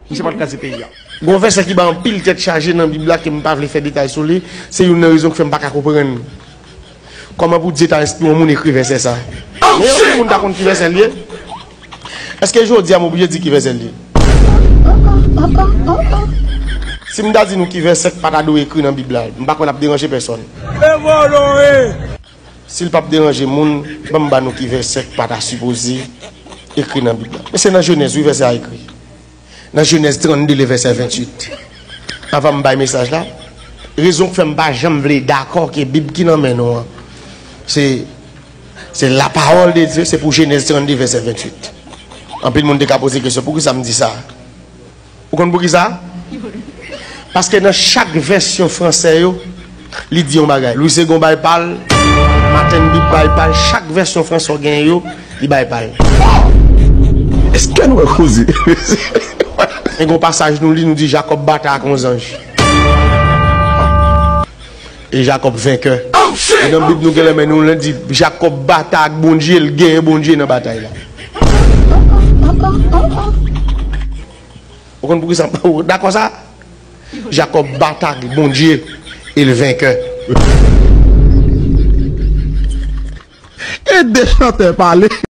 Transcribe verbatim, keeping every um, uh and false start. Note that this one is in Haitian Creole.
Misye pral kraze peyi a. Gon vèsè ki bay anpil tèt chaje nan Bib la ke m pa vle fè detay sou li, se youn nan rezon ki fè m pa ka konprann. Kòman pou Dye ta enspire yon moun ekri vèsè sa? Men yon moun ta konn ki vèsè l ye? Èske jodi a m oblije di ki vèsè l ye? Si m ta di nou ki vèsè k pa ta dwe ekri nan Bib la, m pa kwè l ap deranje pèsòn. Si l p ap deranje moun, ban m ba nou ki vèsè k pa ta sipoze ekri nan Bib la. Men se nan Jenèz, wi, vèsè a ekri. Nan Jenèz trannde, le vèsè venntuit. Anvan m bay mesaj la, rezon k fè m pa janm vle dakò ke Bib ki nan men nou an, se, se la parole de Dieu, se pou Jenèz trannde, vèsè venntuit. Anpil moun te ka poze kesyon, poukisa m di sa? Ou konn poukisa? Paske nan chak vèsyon fransè yo, li di yon bagay. Louis Segond bay pa l, Maten Bib bay pa l, chak vèsyon fransè w genyen yo, li bay pa l. Èske nou wè koze? E gon pasaj nou li, nou di Jakòb batay ak yon zanj. E Jakòb venkè. E nan Bib nou genlè men nou, lè di Jakòb batay ak Bondye, l genyen Bondye nan batay la. Ou konn poukisa m dakò sa? Jakòb batay ak Bondye e l venkè. E de chantè pale.